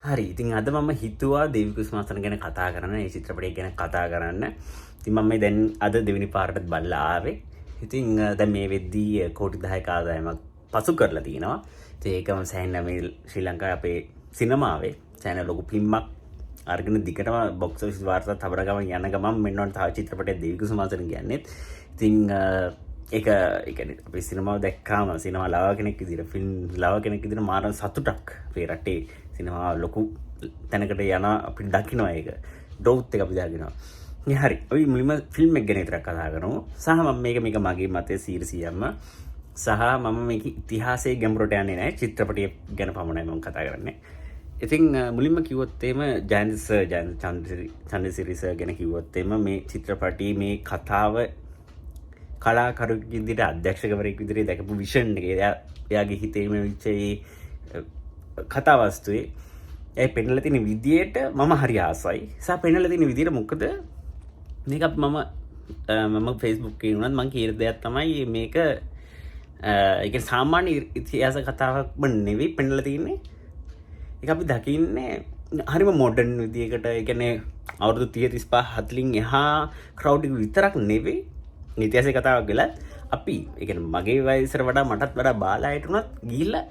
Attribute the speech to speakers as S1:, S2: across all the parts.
S1: හරි, ඉතින් අද මම හිතුවා දේවි කුසුමාසන ගැන කතා කරන්න, මේ චිත්‍රපටය ගැන කතා කරන්න. ඉතින් මම මේ දැන් අද දෙවෙනි පාරටත් බලලා ආවේ. ඉතින් දැන් මේ වෙද්දී කෝටි 10ක ආදායමක් පසු කරලා තිනවා. ඉතින් ඒකම සෑහෙන මේ ශ්‍රී ලංකාවේ අපේ සිනමාවේ සෑහෙන ලොකු පිම්මක් අරගෙන දිගටම බොක්ස් ඔෆිස් වාර්තා තබන ගමන් යන ගමන් මෙන්න ඔන්න තව චිත්‍රපටයක් දේවි කුසුමාසන කියන්නේත්. ඉතින් ඒක ඒ කියන්නේ අපි සිනමාව දැක්කාම සිනමා ලවර් කෙනෙක් විදිහට, ෆිල්ම් ලවර් කෙනෙක් විදිහට මාරම සතුටක්. අපේ රටේ සිනමාව ලොකු තැනකට යන අපි දකිනවා, ඒක ග්‍රෝත් එක අපි දකිනවා. ඉතින් හරි, අපි මුලින්ම ෆිල්ම් එක ගැන විතරක් කතා කරමු. සහ මම මේක මේක මගේ මතය 100%ක්ම සහ මම මේක ඉතිහාසයේ ගැඹුරට යන්නේ නැහැ, චිත්‍රපටිය ගැන පමණයි මම කතා කරන්නේ. ඉතින් මුලින්ම කිව්වොත් එහෙම ජයන්ත සර්, ජයන්ත චන්ද්‍රසිරි සර් ගැන කිව්වොත් එහෙම මේ චිත්‍රපටියේ මේ කතාව කලාකරුවෙක් විදිහට, අධ්‍යක්ෂකවරයෙක් විදිහට දැකපු විෂන් එක, එයාගේ හිතේම වෙච්ච ඒ කතා වස්තුවේ ඒ පෙන්නලා තියෙන විදියට මම හරි ආසයි. සහ පෙන්නලා තියෙන විදියට මොකද මේක මම Facebook එකේ වුණත් මං කියන දෙයක් තමයි මේක, ඒ කියන්නේ සාමාන්‍ය ඉතිහාස කතාවක්ම නෙවෙයි පෙන්නලා තියෙන්නේ. ඒක අපි දකින්නේ හරිම මොඩර්න් විදියකට. ඒ කියන්නේ අවුරුදු 30 35 40 එහා ක්‍රවුඩ් එක විතරක් නෙවෙයි ඉතිහාසයේ කතාවක් වෙලා අපි, ඒ කියන්නේ මගේ වයසට වඩා මටත් වඩා බාල අයට වුණත් ගිහිල්ලා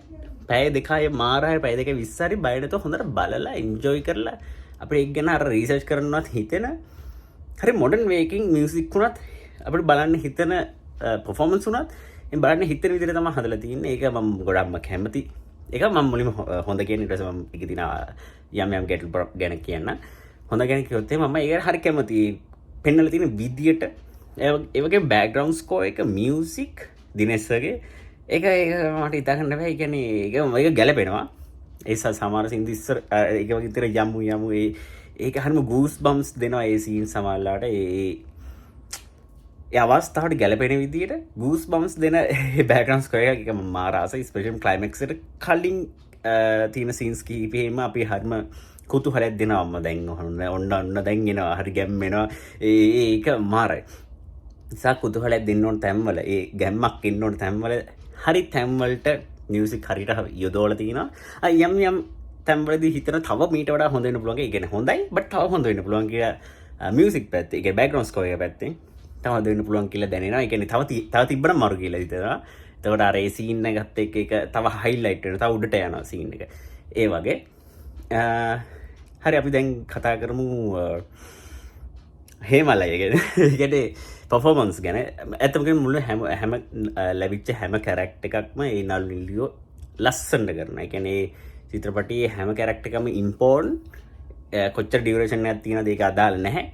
S1: පැය දෙකයි මාරයි පැය දෙකයි විස්ස හරි බය නැතුව හොඳට බලලා එන්ජොයි කරලා අපිට ඒක ගැන අර රිසර්ච් කරනවත් හිතෙන හරි මොඩර්න් වේ එකකින් මියුසික් වුණත් අපිට බලන්න හිතෙන පර්ෆෝමන්ස් වුණත් එම් බලන්න හිතෙන විදිහට තමයි හදලා තියෙන්නේ. ඒක මම ගොඩක්ම කැමති. ඒක මම මුලින්ම හොඳ කියන්නේ. ඊට පස්සේ මම ඒකේ තියෙන යම් යම් ගැටලු ගැන කියන්න. හොඳ ගැන කිව්වොත් එහෙම මම ඒක හරි කැමති. පෙන්නලා තියෙන විදියට ඒ වගේ බෑග්ග්‍රවුන්ඩ් ස්කෝර් එක, මියුසික් දිනේෂ් සර්ගේ ඒක ඒක මට හිතා ගන්න බෑ. ඒ කියන්නේ ඒක ගැලපෙනවා. ඒ සමහර සින්දු ඉස්සර ඒක වගේ විතර යමු යමු ඒක හරිම ගූස් බම්ස් දෙනවා ඒ සීන් සමහරලාට. ඒ ඒ අවස්ථාවට ගැලපෙන විදියට ගූස් බම්ස් දෙන ඒ බෑග්ග්‍රවුන්ඩ් ස්කෝර් එක, ඒක මම මාර ආසයි. ස්පෙෂල් ක්ලයිමැක්ස් එකට කලින් තියෙන සීන්ස් කිහිපෙම අපි හරිම කුතුහලයක් දෙනවා. අම්මා දැන් ඔන්න ඔන්න ඔන්න දැන් එනවා, හරි ගැම්ම එනවා. ඒක මාරයි. නිසා කුතුහලයක් දෙන්න ඕන තැන්වල, ඒ ගැම්මක් එන්න ඕන තැන්වල, හරි තැන්වලට මියුසික් හරියට යොදවලා තිනවා. යම් යම් තැන්වලදී හිතන තව මීට වඩා හොඳ වෙන්න පුළුවන්. ඒ කියන්නේ හොඳයි බට් තව හොඳ වෙන්න පුළුවන් කියලා මියුසික් පැත්තේ, ඒ කියන්නේ බෑග්ග්‍රවුන්ඩ් ස්කෝර් එක පැත්තෙන් තව හොඳ වෙන්න පුළුවන් කියලා දැනෙනවා. ඒ කියන්නේ තව තිබ්බනම් මරු කියලා හිතෙනවා. එතකොට අර ඒ සීන් එකත් එක්ක ඒක තව හයිලයිට් වෙනවා, තව උඩට යනවා සීන් එක. ඒ වගේ. හරි, අපි දැන් කතා කරමු හේමලය ගැන. ඒ කියන්නේ පර්ෆෝමන්ස් ගැන. ඇත්තම කියන්නේ මුළු හැම හැම ලැබිච්ච හැම කැරක්ටර් එකක්ම ඒ නළු නිළියෝ ලස්සනට කරනවා. ඒ කියන්නේ ඒ චිත්‍රපටියේ හැම කැරක්ටර් එකම ඉම්පෝර්ටන්ට්. කොච්චර ඩියුරේෂන් එකක් තියෙනවද ඒක අදාළ නැහැ.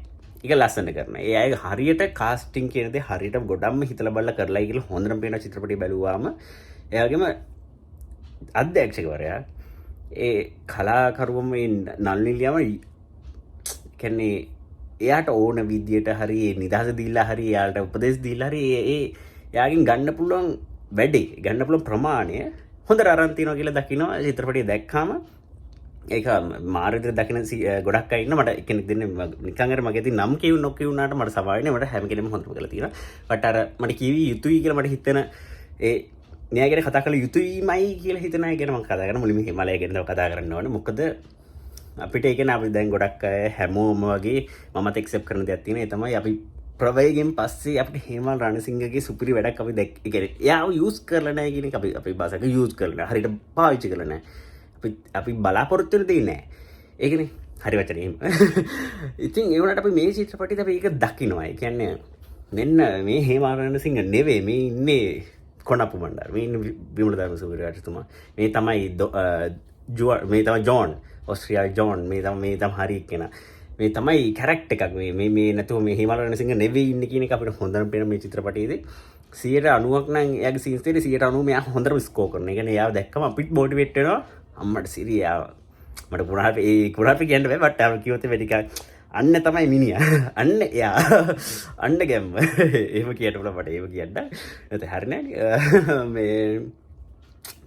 S1: ඒක ලස්සනට කරනවා. ඒ අය හරියට කාස්ටිං කියන දේ හරියට ගොඩක්ම හිතලා බලලා කරලායි කියලා හොඳටම පේනවා චිත්‍රපටිය බැලුවාම. ඒ වගේම අධ්‍යක්ෂකවරයා ඒ කලාකරුවම මේ නළු නිළියම කියන්නේ එයාට ඕන විදියට හරි ඒ නිදහස දීලා හරි එයාට උපදෙස් දීලා හරි ඒ එයාගෙන් ගන්න පුළුවන් වැඩේ ගන්න පුළුවන් ප්‍රමාණය හොඳට අරන් තියනවා කියලා දකිනවා චිත්‍රපටිය දැක්කාම. ඒක මාර විදිහට දකින ගොඩක් අය ඉන්න. මට එක්කෙනෙක් දෙන්නේ නිකන් අර මගේ ඉතින් නම් කියුන් නොකියුනාට මට සමා වෙන්නේ, මට හැම කෙනෙක්ම හොඳටම කරලා තියෙනවා. බට් අර මට කිවි යුතුයි කියලා මට හිතෙන ඒ මෙයා ගැන කතා කළ යුතුයිමයි කියලා හිතන අය ගැන මම කතා කරන මුලින්ම හිමාලය ගැන තමයි කතා කරන්න ඕනේ. මොකද අපිට ඒ කියන්නේ අපි දැන් ගොඩක් අය හැමෝම වගේ මමත් එක්සෙප්ට් කරන දෙයක් තියෙනවා. ඒ තමයි අපි ප්‍රවේගයෙන් පස්සේ අපිට හේමල් රණසිංහගේ සුපිරි වැඩක් අපි දැක්, ඒ කියන්නේ එයාව යූස් කරලා නැහැ කියන එක අපි අපේ භාෂාවක යූස් කරලා නැහැ. හරියට පාවිච්චි කරලා නැහැ. අපි අපි බලාපොරොත්තු වෙන දේ නෑ. ඒකනේ හරි වචනේ එහෙම. ඉතින් ඒ වුණාට අපි මේ චිත්‍රපටියත් අපි ඒක දකිනවා. ඒ කියන්නේ මෙන්න මේ හේමල් රණසිංහ නෙවෙයි මේ ඉන්නේ කොනප්පු බණ්ඩාර. මේ ඉන්නේ විමල ධර්මසූරිය රජතුමා. මේ තමයි මේ තමයි ජෝන්, ඔස්ට්‍රියාවේ ජෝන්. මේ තමයි හරි එක්කෙනා. මේ තමයි කැරක්ටර් එකක්. මේ මේ මේ නැතුව මේ හේමල් රණසිංහ නෙවෙයි ඉන්නේ කියන එක අපිට හොඳටම පේන මේ චිත්‍රපටියේදී. 90ක් නම් එයාගේ සීන්ස් තියෙන 90 මෙයා හොඳටම ස්කෝර් කරනවා. ඒ කියන්නේ එයාව දැක්කම අපිත් මොටිවේට් වෙනවා. අම්මට සිරි එයාව මට කුණාපේ ඒ කුණාපේ කියන්න බෑ, බට් අර කිව්වොත් එimhe ටිකක් අන්න තමයි මිනිහා, අන්න එයා, අන්න ගැම්ම එහෙම කියන්න පුළුවන් මට. එහෙම කියන්න නැත්නම් හරි නෑනේ. මේ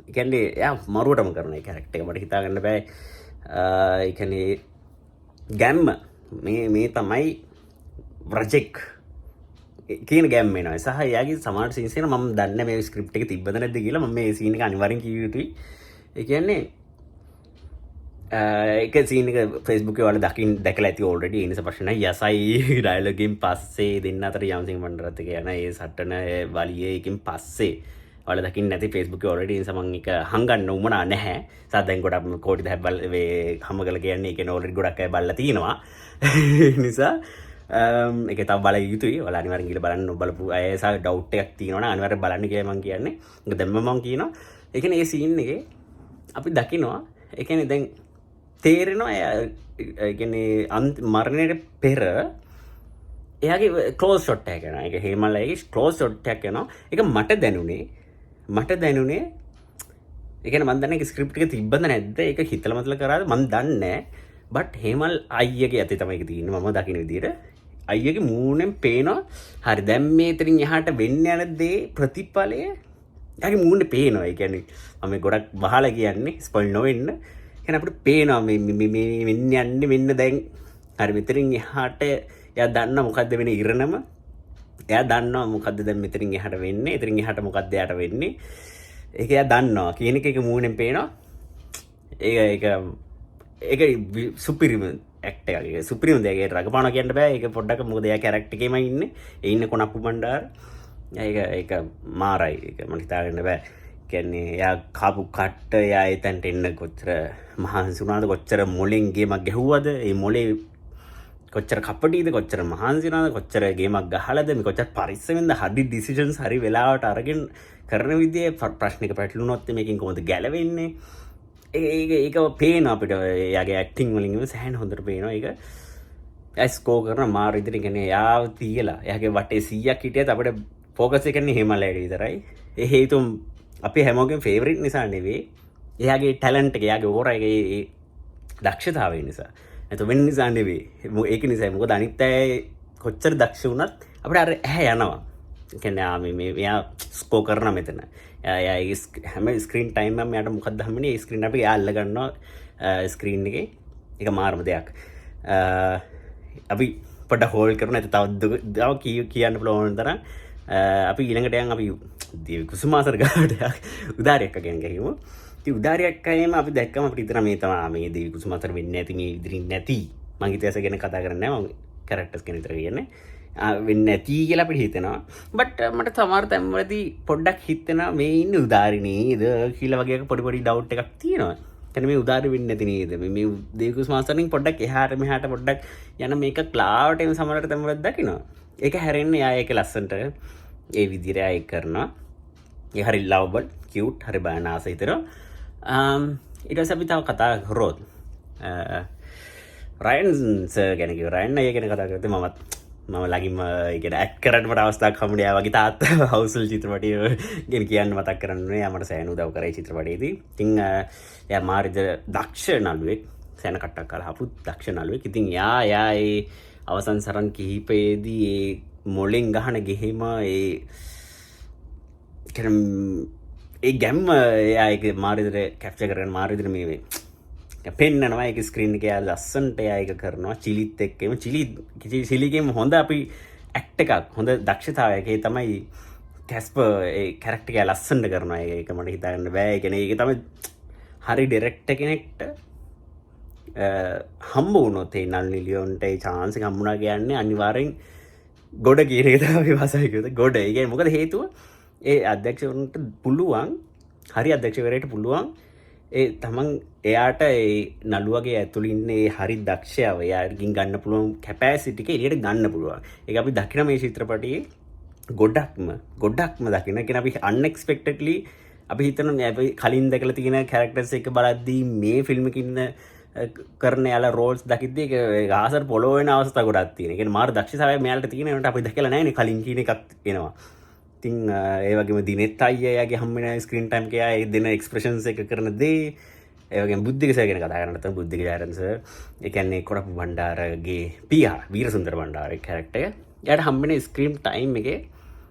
S1: ඒ කියන්නේ එයා මරුවටම කරන ඒ කැරක්ටර් එක මට හිතා ගන්න බෑ. ඒ කියන්නේ ගැම්ම මේ මේ තමයි රජෙක් කියන ගැම්ම එනවා. සහ එයාගේ සමහර සීන්ස් එක මම දන්නේ මේ ස්ක්‍රිප්ට් එක තිබ්බද නැද්ද කියලා. මම මේ සීන් එක අනිවාර්යෙන් කිව්ව යුතුයි. ඒ කියන්නේ ඒක සීන් එක Facebook එකේ ඔයාලා දැකලා ඇති ඔල්රෙඩි. ඒ නිසා ප්‍රශ්න නැහැ. යසයි ඩයලොග් එකෙන් පස්සේ දෙන්න අතර යම්සිංහ බණ්ඩාරත් එක්ක යන ඒ සටන, ඒ වලිය එකෙන් පස්සේ ඔයාලා දකින්න නැති Facebook එකේ ඔල්රෙඩි. ඒ නිසා මං ඒක හංගන්න උවමනා නැහැ. සහ දැන් ගොඩක් කෝටි 10ක් බල මේ හම කරලා කියන්නේ, ඒ කියන්නේ ඔල්රෙඩි ගොඩක් අය බලලා තියෙනවා. ඒ නිසා ඒක තව බල යුතුයි. ඔයාලා අනිවාර්යෙන් ගිහලා බලන්න. බලපු අය සහ ඩවුට් එකක් තියෙනවා නම් අනිවාර්යෙන් බලන්න කියලා මං කියන්නේ. ඒක දැන්ම මං කියනවා. ඒ කියන්නේ ඒ සීන් එකේ අපි දකිනවා, ඒ කියන්නේ දැන් තේරෙනවා එයා, ඒ කියන්නේ මරණයට පෙර එයාගේ ක්ලෝස් ෂොට් එකක් යනවා. ඒක හේමල් අයිගේ ක්ලෝස් ෂොට් එකක් යනවා. ඒක මට දැනුනේ, ඒ කියන්නේ මං දන්නේ ඒක ස්ක්‍රිප්ට් එක තිබ්බද නැද්ද, ඒක හිතලා මතලා කරාද මං දන්නේ නෑ. බට් හේමල් අයියගේ අතේ තමයි ඒක තියෙන්නේ මම දකින විදියට. අයියගේ මූණෙන් පේනවා හරි දැන් මේ එතනින් එහාට වෙන්න යන දේ ප්‍රතිඵලය එයාගේ මූණේ පේනවා. ඒ කියන්නේ මම මේ ගොඩක් වහලා කියන්නේ ස්පොයිල් නොවෙන්න. ඒ කියන්නේ අපිට පේනවා මේ මේ මේ වෙන්න යන්නේ මෙන්න දැන් හරි මෙතනින් එහාට එයා දන්නා මොකද්ද වෙන ඉරණම. එයා දන්නවා මොකද්ද දැන් මෙතනින් එහාට වෙන්නේ, එතනින් එහාට මොකද්ද එයාට වෙන්නේ. ඒක එයා දන්නවා කියන එක ඒක මූණෙන් පේනවා. ඒක ඒක ඒක සුපිරිම ඇක්ට් එකක්. ඒක සුපිරිම දෙයක්. ඒක රඟපානවා කියන්න බෑ. ඒක පොඩ්ඩක් මොකද එයා කැරක්ටර් එකේම ඉන්නේ. ඒ ඉන්න කොනප්පු බණ්ඩාර. ඒක ඒක මාරයි. ඒක මට හිතාගන්න බෑ. කියන්නේ එයා කාපු කට්ට, එයා එතනට එන්න කොච්චර මහන්සි වුණාද, කොච්චර මොලෙන් ගේමක් ගැහුවද, ඒ මොලේ කොච්චර කපටිද, කොච්චර මහන්සි වුණාද, කොච්චර ගේමක් ගහලාද, මේ කොච්චර පරිස්සමෙන්ද, හරි ඩිසිෂන්ස් හරි වෙලාවට අරගෙන කරන විදිය, ප්‍රශ්නක පැටලුනොත් මේකෙන් කොහොමද ගැලවෙන්නේ, ඒක ඒක පේනවා අපිට. එයාගේ ඇක්ටිං වලින් එහෙම සෑහෙන හොඳට පේනවා. ඒක එයා ස්කෝර් කරන මාර විදිහට. කියන්නේ එයාව තියලා එයාගේ වටේ 100ක් හිටියත් අපිට ෆෝකස් එක කරන්නේ හේමල් විතරයි. ඒ හේතුව අපි හැමෝගෙම ෆේවරිට් නිසා නෙවෙයි, එයාගේ ටැලන්ට් එක, එයාගේ ඕරා එක, ඒ දක්ෂතාවය නිසා. නැත්නම් වෙන නිසා නෙවෙයි. ඒක නිසා. මොකද අනිත් අය කොච්චර දක්ෂ වුණත් අපිට අර ඇහැ යනවා. ඒ කියන්නේ ආ මේ මේ එයා ස්කෝර් කරන මෙතන. එයා එයා ඒ හැම ස්ක්‍රීන් ටයිම් එකම එයාට මොකක්ද හම්බෙන්නේ, ඒ ස්ක්‍රීන් අපි එයා අල්ල ගන්නවා ස්ක්‍රීන් එකේ. ඒක මාරම දෙයක්. අපි පොඩ්ඩක් හෝල්ඩ් කරමු, නැත්නම් තව තව කියන්න පුළුවන් තරම්. අපි ඊළඟට යන්, අපි දේවි කුසුමාසර ගාවට යන්. උදාරි අක්කා ගැන ගහිමු. ඉතින් උදාරි අක්කා එහෙම අපි දැක්කම අපිට හිතෙනවා මේ තමයි මේ දේවි කුසුමාසර වෙන්නේ නැති, මේ ඉදිරින් නැති. මං ඉතිහාසය ගැන කතා කරන්නේ නැහැ, මං කැරක්ටර්ස් ගැන විතර කියන්නේ. වෙන්නේ නැති කියලා අපිට හිතෙනවා. බට් මට සමහර තැන්වලදී පොඩ්ඩක් හිතෙනවා මේ ඉන්නේ උදාරි නේද කියලා වගේ පොඩි පොඩි ඩවුට් එකක් තියෙනවා. කියන්නේ මේ උදාරි වෙන්නේ නැති නේද, මේ මේ දේවි කුසුමාසරෙන් පොඩ්ඩක් එහාට මෙහාට පොඩ්ඩක් යන මේක ක්ලාවට එන සමහර තැන්වලදී දකිනවා. ඒක හැරෙන්නේ එයා ඒක ලස්සනට ඒ විදිහට එයා ඒක කරනවා. ඒ හරි ලවබල්, කියුට්, හරි බලන්න ආස හිතෙනවා. ඊට පස්සේ අපි තව කතා කරොත් රයන් සර් ගැන කිව්වා. රයන් අයියා ගැන කතා කරද්දී මම ළඟින්ම ඒ කියන්නේ ඇක්ට් කරන්න මට අවස්ථාවක් හම්බුනේ. එයා වගේ තාත්තා හවුස්ෆුල් චිත්‍රපටිය ගැන කියන්න මතක් කරන්න ඕනේ. එයා මට සෑහෙන උදව් කරා ඒ චිත්‍රපටයේදී. ඉතින් එයා මාර දක්ෂ නළුවෙක්. සෑහෙන කට්ටක් කාලා හපු දක්ෂ නළුවෙක්. ඉතින් එයා එයා ඒ අවසන් සරන් කිහිපයේදී ඒ මොලෙන් ගහන ගෙහෙම, ඒ කියන්නේ ඒ ගැම්ම එයා ඒක මාර විදිහට කැප්චර් කරගෙන මාර විදිහට මේ මේ පෙන්නනවා. ඒක ස්ක්‍රීන් එකේ එයා ලස්සනට එයා ඒක කරනවා. චිලිත් එක්කම චිලිගෙම හොඳ අපි ඇක්ට් එකක්, හොඳ දක්ෂතාවයක්. ඒ තමයි කැස්පර් ඒ කැරක්ටර් එක ලස්සනට කරනවා. ඒක මට හිතාගන්න බෑ. ඒ කියන්නේ ඒක තමයි හරි ඩිරෙක්ටර් කෙනෙක්ට හම්බ වුණොත්, ඒ නළු නිලියොන්ට ඒ චාන්ස් එක හම්බුණා කියන්නේ අනිවාර්යෙන් ගොඩ කියන එක තමයි අපි භාෂාවේ කිව්වොත් ගොඩ. ඒ කියන්නේ මොකද හේතුව, ඒ අධ්‍යක්ෂකවරුන්ට පුළුවන්, හරි අධ්‍යක්ෂකවරයාට පුළුවන් ඒ තමන් එයාට ඒ නළුවගේ ඇතුළේ ඉන්න ඒ හරි දක්ෂයාව එයාගෙන් ගන්න පුළුවන් කැපැසිටි එක එළියට ගන්න පුළුවන්. ඒක අපි දකින මේ චිත්‍රපටයේ ගොඩක්ම ගොඩක්ම දකින. ඒ කියන්නේ අපි අන්එක්ස්පෙක්ටඩ්ලි අපි හිතන අපි කලින් දැකලා තියෙන කැරක්ටර්ස් එක බලද්දී මේ ෆිල්ම් එකේ ඉන්න කරන එයාලා රෝල්ස් දකිද්දී ඒක ආසර් පොළොව වෙන අවස්ථා ගොඩක් තියෙනවා. ඒ කියන්නේ මාර දක්ෂතාවයක් මෙයාලට තියෙන ඒකට අපි දැකලා නැහැ නේ කලින් කියන එකක් එනවා. ඉතින් ඒ වගේම දිනෙත් අයියා එයාගේ හම් වෙන ස්ක්‍රීන් ටයිම් එක එයා ඒ දෙන එක්ස්ප්‍රෙෂන්ස් එක කරන දේ, ඒ වගේම බුද්ධික සර් ගැන කතා කරන්න නැත්නම් බුද්ධික ජයරන් සර්, ඒ කියන්නේ කොරප්පු බණ්ඩාරගේ පියා වීරසුන්දර බණ්ඩාරගේ කැරක්ටර් එක, එයාට හම් වෙන ස්ක්‍රීන් ටයිම් එකේ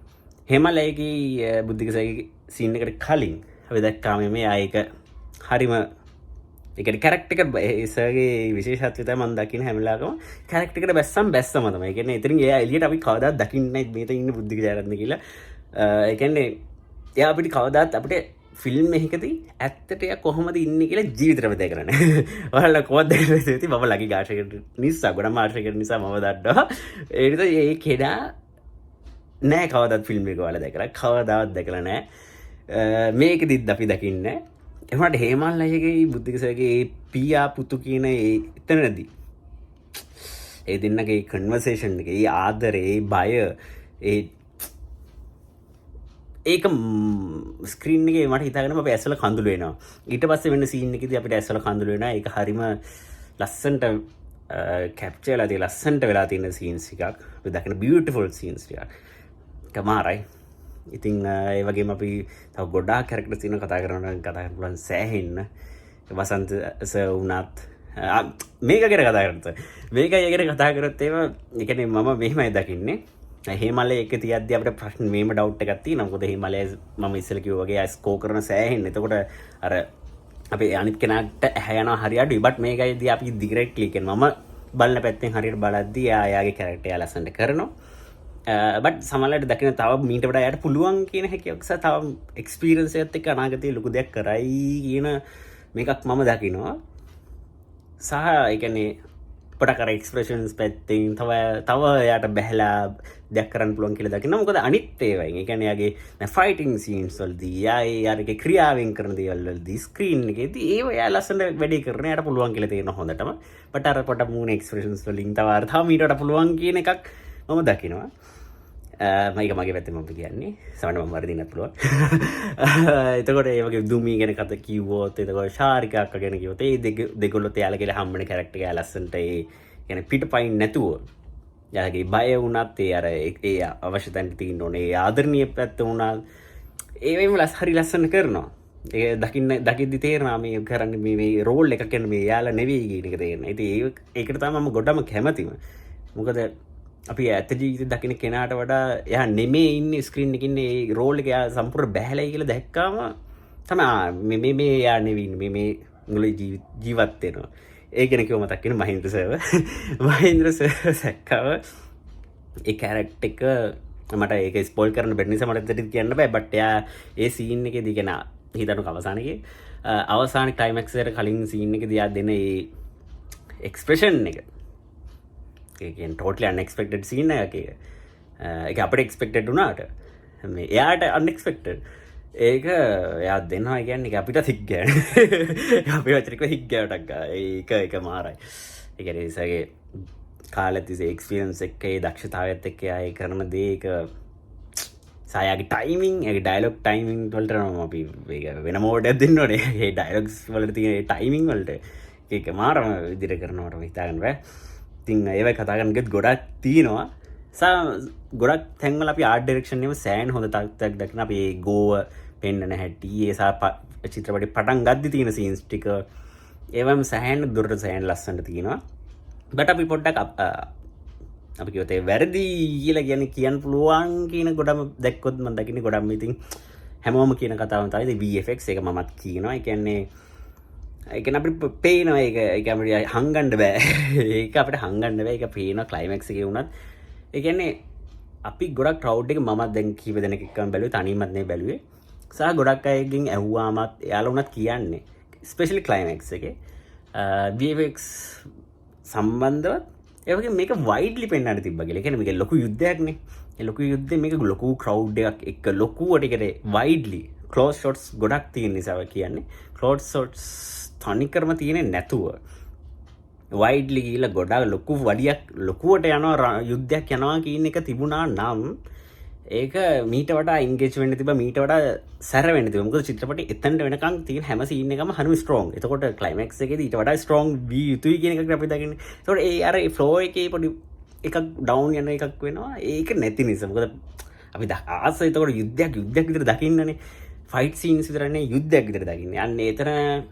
S1: හෙමලයගේ බුද්ධික සර්ගේ සීන් එකට කලින් අපි දැක්කාම මේ ආ ඒක හරිම ඒ කියන්නේ කැරක්ටර් එක ඒ සර්ගේ විශේෂත්වය තමයි මම දකින හැම වෙලාවකම කැරක්ටර් එකට බැස්සම් බැස්සම තමයි. ඒ කියන්නේ එතනින් එයා එළියට අපි කවදාවත් දකින්නේ නැහැ මේතන ඉන්න බුද්ධික ජයරත්න කියලා. ඒ කියන්නේ එයා අපිට කවදාවත් අපිට ෆිල්ම් එකකදී ඇත්තට එයා කොහොමද ඉන්නේ කියලා ජීවිතේටම දැකලා නැහැ. ඔයාලා කොහොමද දැකලා තියෙන්නේ? මම ලකි ආශ්‍රය නිසා, ගොඩම ආශ්‍රය නිසා මම දන්නවා. ඒ නිසා ඒ කෙනා නෑ කවදාවත් ෆිල්ම් එක ඔයාලා දැකලා, කවදාවත් දැකලා නෑ. මේකෙදිත් අපි දකින්නේ. ඒ වුණාට හේමල් අයියගේ, බුද්ධික සර්ගේ ඒ පියා පුතු කියන ඒ එතනදී ඒ දෙන්නගේ කන්වර්සේෂන් එක, ඒ ආදරේ, ඒ බය, ඒ ඒක ස්ක්‍රීන් එකේ මට හිතාගෙනම අපේ ඇස්වල කඳුළු වෙනවා. ඊට පස්සේ වෙන සීන් එකේදී අපිට ඇස්වල කඳුළු වෙනවා. ඒක හරිම ලස්සනට කැප්චර් වෙලා තියෙන, ලස්සනට වෙලා තියෙන සීන්ස් ටිකක්. අපි දකින බියුටිෆුල් සීන්ස් ටිකක්. ඒක මාරයි. ඉතින් ඒ වගේම අපි තව ගොඩාක් කැරක්ටර්ස් තියෙනවා කතා කරනවා නම් කතා කරන්න පුළුවන් සෑහෙන්න. වසන්ත සර් වුණත් මේක ගැන කතා කරත්, මේක ගැන කතා කරොත් එහෙම, ඒ කියන්නේ මම මෙහෙමයි දකින්නේ. හේමලේ එක තියද්දි අපිට ප්‍රශ්න මේම ඩවුට් එකක් තියෙනවා. මොකද හේමලේ මම ඉස්සෙල්ලා කිව්වා වගේ ආ ස්කෝර් කරන සෑහෙන්න. එතකොට අර අපේ අනිත් කෙනාට ඇහැ යනවා හරි අඩුයි. බට් මේකයිදී අපි ඩිරෙක්ට්ලි කියන්නේ මම බලන පැත්තෙන් හරියට බලද්දි එයා එයාගේ කැරක්ටර් එයා ලස්සනට කරනවා. බට් සමහරවිට දකින තව මීට වඩා එයාට පුළුවන් කියන හැකියාවක් සහ තව එක්ස්පීරියන්ස් එකත් එක්ක අනාගතයේ ලොකු දෙයක් කරයි කියන මේකක් මම දකිනවා. සහ ඒ කියන්නේ පොඩක් අර එක්ස්ප්‍රෙෂන්ස් පැත්තෙන් තව තව එයාට බැහැලා දෙයක් කරන්න පුළුවන් කියලා දකිනවා. මොකද අනිත් ඒවායින් ඒ කියන්නේ එයාගේ දැන් ෆයිටිං සීන්ස් වලදී එයා ඒ අරගේ ක්‍රියාවෙන් කරන දේවල් වලදී ස්ක්‍රීන් එකේදී ඒව එයා ලස්සනට වැඩේ කරන එයාට පුළුවන් කියලා තේරෙනවා හොඳටම. බට් අර පොඩ මූණ එක්ස්ප්‍රෙෂන්ස් වලින් තව අර තව මීට වඩා පුළුවන් කියන එකක් මම දකිනවා. මේක මගේ පැත්තෙන් මම කියන්නේ. සමහරවිට මම වරදින්නත් පුළුවන්. එතකොට ඒ වගේ දුමී ගැන කතා කිව්වොත්, එතකොට ශාරිකා අක්කා ගැන කිව්වොත්, ඒ දෙගොල්ලොත් එයාලා කියලා හම්බෙන කැරක්ටර් එක ලස්සනට ඒ කියන්නේ පිටපයින් නැතුව එයාගේ බය වුණත් ඒ අර ඒ අවශ්‍ය තැනට තියෙන්න ඕනේ ඒ ආදරණීය පැත්ත වුණත් ඒ වගේම හරි ලස්සන කරනවා. ඒ දකිද්දි තේරෙනවා මේ කරන්නේ මේ රෝල් එක කියන්නේ මේ එයාලා නෙවෙයි කියන එක තේරෙනවා. ඉතින් ඒකට තමයි මම ගොඩම කැමතිම. මොකද අපි ඇත්ත ජීවිතේ දකින කෙනාට වඩා එයා නෙමේ ඉන්නේ ස්ක්‍රීන් එකේ ඉන්නේ ඒ රෝල් එක එයා සම්පූර්ණ බැහැලයි කියලා දැක්කාම තමයි මේ මේ මේ එයා නෙවෙයි ඉන්නේ මේ මේ මුළු ජීවත් වෙනවා. ඒ ගැන කිව්ව මතක් වෙන මහේන්ද්‍ර සර්ව. මහේන්ද්‍ර සර් දැක්කම ඒ කැරක්ටර් එක මට ඒක ස්පොයිල් කරන්න බැරි නිසා මට ඇත්තටම කියන්න බෑ. බට් එයා ඒ සීන් එකේදී කියන හිතන්නකෝ අවසානයේ අවසාන ක්ලයිමැක්ස් එකට කලින් සීන් එකේදී එයා දෙන ඒ එක්ස්ප්‍රෙෂන් එක, ඒ කියන්නේ ටෝටලි අන්එක්ස්පෙක්ටඩ් සීන් එකක් ඒක. ඒක අපිට එක්ස්පෙක්ටඩ් වුණාට මේ එයාට අන්එක්ස්පෙක්ටඩ්. ඒක එයා දෙනවා කියන්නේ ඒක අපිට හික් ගෑන. අපේ වචනිකව හික් ගෑවටක් ගා. ඒක ඒක මාරයි. ඒ කියන්නේ ඉසගේ කාලෙත් තිස්සේ එක්ස්පීරියන්ස් එක්ක ඒ දක්ෂතාවයත් එක්ක එයා ඒ කරන දේ ඒක සායාගේ ටයිමිං, ඒගේ ඩයලොග් ටයිමිං වලට නම් අපි ඒක වෙනම ඕඩයක් දෙන්න ඕනේ. ඒ ඩයලොග්ස් වලට තියෙන ඒ ටයිමිං වලට ඒක මාරම විදිහට කරනවට හිතා ගන්න බෑ. ඉතින් ඒවයි කතා කරන්න ගියොත් ගොඩක් තියෙනවා. ගොඩක් තැන්වල අපි ආර්ට් ඩිරෙක්ෂන් එකම සෑහෙන හොඳ තත්ත්වයක් දක්න අපි ඒ ගෝව පෙන්නන හැටි, ඒ සහ චිත්‍රපටි පටන් ගද්දි තියෙන සීන්ස් ටික ඒවම සෑහෙන දුරට සෑහෙන ලස්සනට තියෙනවා. බට් අපි පොඩ්ඩක් අපි කිව්වොත් ඒ වැරදි කියලා කියන්නේ කියන්න පුළුවන් කියන ගොඩම දැක්කොත් මම දකින්නේ ගොඩක්ම ඉතින් හැමෝම කියන කතාවම තමයි ඉතින් VFX එක මමත් කියනවා. ඒ කියන්නේ ඒ කියන්නේ අපිට පේනවා ඒක, ඒක අපිට හංගන්න බෑ. ඒක අපිට හංගන්න බෑ. ඒක පේනවා ක්ලයිමැක්ස් එකේ වුණත්. ඒ කියන්නේ අපි ගොඩක් ක්‍රවුඩ් එක මමත් දැන් කීප දෙනෙක් එක්කම බැලුවේ, තනියමත් නෙවෙයි බැලුවේ. සහ ගොඩක් අයගෙන් ඇහුවාමත් එයාලා වුණත් කියන්නේ ස්පෙෂලි ක්ලයිමැක්ස් එකේ VFX සම්බන්ධවත් ඒ වගේ මේක වයිඩ්ලි පෙන්වන්න තිබ්බා කියලා. ඒ කියන්නේ මේක ලොකු යුද්ධයක්නේ. ඒ ලොකු යුද්ධේ මේක ලොකු ක්‍රවුඩ් එකක් එක්ක ලොකුවට ඒ කියන්නේ වයිඩ්ලි ක්ලෝස් ෂොට්ස් ගොඩක් තියෙන නිසා කියන්නේ ක්ලෝස් ෂොට්ස් තනිකරම තියෙන්නේ නැතුව වයිඩ්ලි ගිහිල්ලා ගොඩක් ලොකු වලියක් ලොකුවට යනවා යුද්ධයක් යනවා කියන එක තිබුණා නම් ඒක මීට වඩා එන්ගේජ් වෙන්න තිබ්බා, මීට වඩා සැර වෙන්න තිබ්බා. මොකද චිත්‍රපටි එතනට වෙනකන් තියෙන හැම සීන් එකම හරිම ස්ට්‍රෝං. එතකොට ක්ලයිමැක්ස් එකේදී ඊට වඩා ස්ට්‍රෝං විය යුතුයි කියන එකක් අපි දකින්නේ. එතකොට ඒ අර ඒ ෆ්ලෝ එකේ පොඩි එකක් ඩවුන් යන එකක් වෙනවා. ඒක නැති නිසා. මොකද අපි ආස එතකොට යුද්ධයක් විතර දකින්නනේ. ෆයිට් සීන්ස් විතරනේ යුද්ධයක් විතර දකින්නේ. අන්න එතන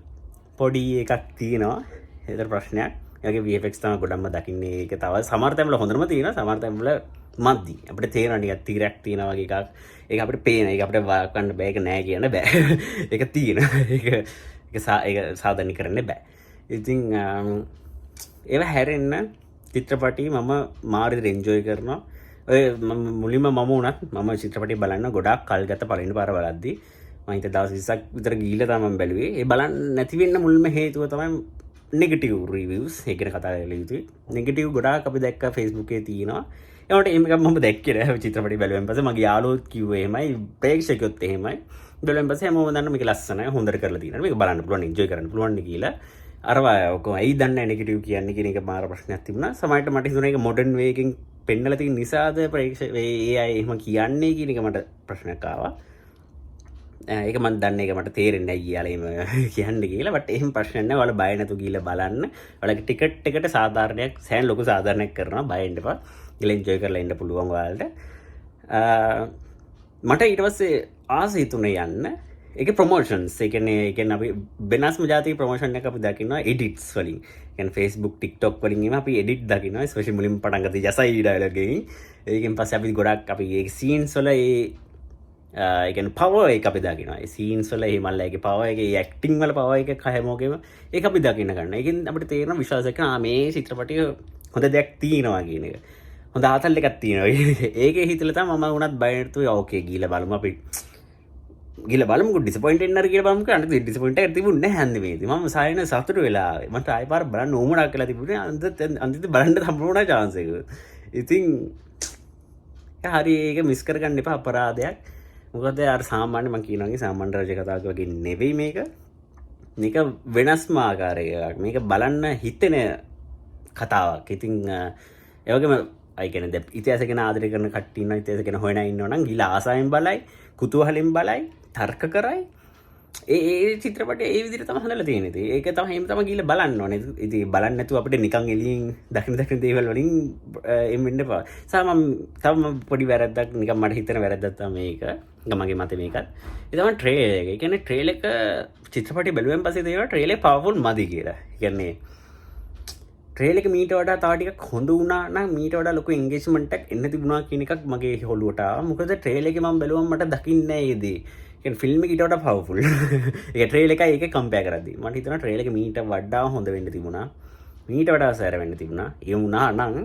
S1: පොඩි එකක් තියෙනවා. ඒතර ප්‍රශ්නයක්. ඒ වගේ VFX තමයි ගොඩක්ම දකින්නේ. ඒක තව සමහර තැන්වල හොඳටම තියෙනවා. සමහර තැන්වල මදි. අපිට තේරෙනවා නිකන් තීරයක් තියෙනවා වගේ එකක්. ඒක අපිට පේන. ඒක අපිට වළක්වන්න බෑ. ඒක නෑ කියන්න බෑ. ඒක තියෙනවා. ඒක සාධනය කරන්න බෑ. ඉතින් ඒව හැරෙන්න චිත්‍රපටි මම මාර විදිහට එන්ජොයි කරනවා. ඔය මම මුලින්ම මම වුණත් මම චිත්‍රපටි බලන්න ගොඩාක් කල් ගත පළවෙනි පාර බලද්දි. මම හිතුවා දවස් 20ක් විතර ගිහිල්ලා තමයි මම බැලුවේ. ඒ බලන්න නැති වෙන්න මුල්ම හේතුව තමයි නෙගටිව් රිවිව්ස්. ඒ ගැන කතා කරලා යුතුයි. නෙගටිව් ගොඩාක් අපි දැක්කා Facebook එකේ තියෙනවා. ඒවට එහෙම එකක් මම දැක්කේ නෑ. චිත්‍රපටි බැලුවෙන් පස්සේ මගේ යාළුවොත් කිව්වේ එහෙමයි, ප්‍රේක්ෂකයොත් එහෙමයි. බැලුවෙන් පස්සේ හැමෝම දන්න මේක ලස්සනයි, හොඳට කරලා තියෙනවා, මේක බලන්න පුළුවන්, එන්ජොයි කරන්න පුළුවන් කියලා. අරවා ඔක්කොම ඇයි දන්නේ නැහැ නෙගටිව් කියන්නේ කියන එක මාර ප්‍රශ්නයක් තිබුණා. සමහරවිට මට හිතුණා ඒක මොඩර්න් වේ එකකින් පෙන්නලා තියෙන නිසාද ප්‍රේක්ෂක ඒ අය එහෙම කියන්නේ කියන එක මට ප්‍රශ්නයක් ආවා. ඒක මං දන්නේ, ඒක මට තේරෙන්නේ නැහැ කියලා එහෙම කියන්නේ කියලා. බට් එහෙම ප්‍රශ්නයක් නෑ. ඔයාලා බය නැතුව ගිහලා බලන්න. ඔයාලගේ ටිකට් එකට සාධාරණයක්, සෑහෙන ලොකු සාධාරණයක් කරනවා. බය වෙන්න එපා. ගිහලා එන්ජොයි කරලා ඉන්න පුළුවන් ඔයාලට. මට ඊට පස්සේ ආස හිතුනේ යන්න. ඒකේ ප්‍රොමෝෂන්ස්, ඒ කියන්නේ අපි වෙනස්ම ජාතික ප්‍රොමෝෂන් එකක් අපි දකිනවා එඩිට්ස් වලින්. ඒ කියන්නේ Facebook, TikTok වලින් එහෙම අපි එඩිට් දකිනවා. ස්පෙෂලි මුලින්ම පටන් ගත්තේ යසයි ඩයලොග් එකකින්. ඒකෙන් පස්සේ අපි ගොඩක් අපි ඒ සීන්ස් වල ඒ ඒ කියන්නේ පවර් එක අපි දකිනවා. ඒ සීන්ස් වල ඒ මල්ලාගේ පවර් එක, ඒ ඇක්ටිං වල පවර් එක හැමෝගෙම ඒක අපි දකින්න ගන්න. ඒකෙන් අපිට තේරෙන විශ්වාසයක් මේ චිත්‍රපටිය හොඳ දෙයක් තියෙනවා කියන එක. හොඳ ආතල් එකක් තියෙනවා කියන එක. ඒකේ හිතලා තමයි මම වුණත් බය නැතුව ඕකේ ගිහලා බලමු අපි. ගිහලා බලමුකෝ, ඩිසපොයින්ට් වෙන්න හරි කියලා බලමුකෝ. අනිත් ඩිසපොයින්ට් එකක් තිබුණේ නැහැ අන්තිමේදී. මම සායන සතුටු වෙලා ආවේ. මට ආයෙ පාර බලන්න ඕමනා කියලා තිබුණේ. අන්තිමට බලන්න හම්බ වුණා චාන්ස් එක. ඉතින් හරි, ඒක මිස් කරගන්න එපා, අපරාධයක්. මොකද අර සාමාන්‍ය මං කියනවා වගේ සාමාන්‍ය රජ කතාවක් වගේ නෙවෙයි මේක. මේක වෙනස්ම ආකාරයක එකක්. මේක බලන්න හිතෙන කතාවක්. ඉතින් ඒ වගේම ඒ කියන්නේ දැන් ඉතිහාසය ගැන ආදරය කරන කට්ටිය ඉන්නවා, ඉතිහාසය ගැන හොයන අය ඉන්නවා නම් ගිහලා ආසාවෙන් බලයි, කුතුහලෙන් බලයි, තර්ක කරයි. ඒ ඒ චිත්‍රපටය ඒ විදිහට තමයි හදලා තියෙන්නේ. ඉතින් ඒක තමයි එහෙම තමයි ගිහලා බලන්න ඕනේ. ඉතින් බලන්න නැතුව අපිට නිකන් එළියෙන් දකින දකින දේවල් වලින් එම් වෙන්න එපා. සහ මම තව මම පොඩි වැරද්දක් නිකන් මට හිතෙන වැරද්දක් තමයි මේක. නිකන් මගේ මතේ මේකත්. ඒ තමයි ට්‍රේලර් එක. ඒ කියන්නේ ට්‍රේලර් එක චිත්‍රපටය බැලුවෙන් පස්සේ තේරෙනවා ට්‍රේලර් පවර්ෆුල් මදි කියලා. ඒ කියන්නේ ට්‍රේලර් එක මීට වඩා තව ටිකක් හොඳ වුණා නම් මීට වඩා ලොකු එන්ගේජ්මන්ට් එකක් එන්න තිබුණා කියන එකක් මගේ ඔළුවට ආවා. මොකද ට්‍රේලර් එකේ මම බැලුවම මට දකින්නේ නෑ ඒ දේ. ඒ කියන්නේ ෆිල්ම් එක ඊට වඩා පවර්ෆුල්. ඒ ට්‍රේලර් එකයි ඒකේ කම්පෙයාර් කරද්දී මට හිතෙනවා ට්‍රේලර් එක මීට වඩා හොඳ වෙන්න තිබුණා. මීට වඩා සැර වෙන්න තිබුණා. ඒ වුණා නම්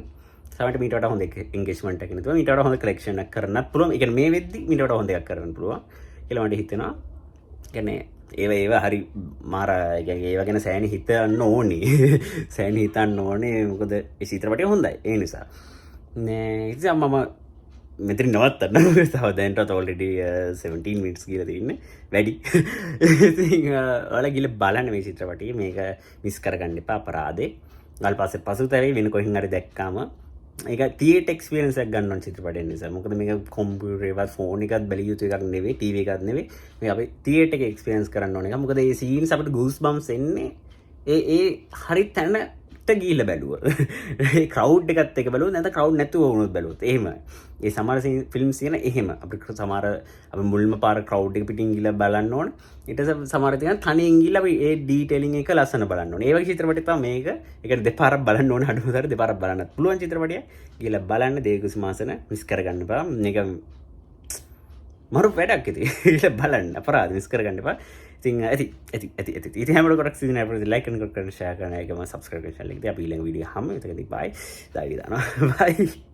S1: සමහරවිට මීට වඩා හොඳ එන්ගේජ්මන්ට් එකක් එන්න තිබුණා. මීට වඩා හොඳ කලෙක්ෂන් එකක් කරන්නත් පුළුවන්. ඒ කියන්නේ මේ වෙද්දි මීට වඩා හොඳ එකක් කරන්න පුළුවන් කියලා මට හිතෙනවා. ඒ කියන්නේ ඒව හරි මාර, ඒ කියන්නේ ඒව ගැන සෑහෙන හිතන්න ඕනි. සෑහෙන හිතන්න ඕනේ. මොකද ඒ චිත්‍රපටය හොඳයි. ඒ නිසා. නෑ, ඉතින් මම මෙතනින් නවත්තන්න. තව දැනටත් ඔල්රෙඩි 17 මිනිට්ස් කියලා තියෙන්නේ. වැඩි. ඉතින් ඔයාලා ගිහලා බලන්න මේ චිත්‍රපටිය. මේක මිස් කරගන්න එපා, අපරාධේ. ඊට පස්සේ පසුතැවෙයි වෙන කොහෙන් හරි දැක්කාම. ඒක තියේටර් එක්ස්පීරියන්ස් එකක් ගන්න ඕන චිත්‍රපටය නිසා. මොකද මේක කොම්පියුටර් එකවත් ෆෝන් එකත් බැලිය යුතු එකක් නෙවෙයි, ටීවී එකත් නෙවෙයි. මේ අපි තියේටර් එකේ එක්ස්පීරියන්ස් කරන්න ඕන එක. මොකද මේ සීන්ස් අපිට ගූස් බම්ප්ස් එන්නේ ඒ ඒ හරි තැනට ගිහිල්ලා බැලුවා. ඒ ක්‍රවුඩ් එකත් එක්ක බැලුවොත්, නැත්නම් ක්‍රවුඩ් නැතුව වුණොත් බැලුවොත් එහෙම. ඒ සමහර ෆිල්ම්ස් තියෙන එහෙම. අපිට සමහර අපි මුල්ම පාර ක්‍රවුඩ් එක පිටින් ගිහලා බලන්න ඕන. ඊට පස්සේ සමහර තියෙන තනියෙන් ගිහලා අපි ඒ ඩීටේලින් එක ලස්සන බලන්න ඕන. ඒ වගේ චිත්‍රපටි තමයි මේක. ඒ කියන්නේ දෙපාරක් බලන්න ඕන, අඩුම තරමේ දෙපාරක් බලන්නත් පුළුවන් චිත්‍රපටියක්. ගිහලා බලන්න දේවි කුසුමාසන මිස් කරගන්න එපා. මේක මරු වැඩක් ඉතින්. ගිහලා බලන්න, අපරාධ මිස් කරගන්න එපා. ඉතින් ඇති ඇති ඇති ඇති. ඉතින් හැමෝටම ගොඩක් සිදින අපිට ලයික් කරන කරන ෂෙයා කරන එකම සබ්ස්ක්‍රයිබ් කරන චැනල් එක. ඉතින් අපි ඊළඟ වීඩියෝ හමු. එතකදී බයි. දායි දානවා. බයි.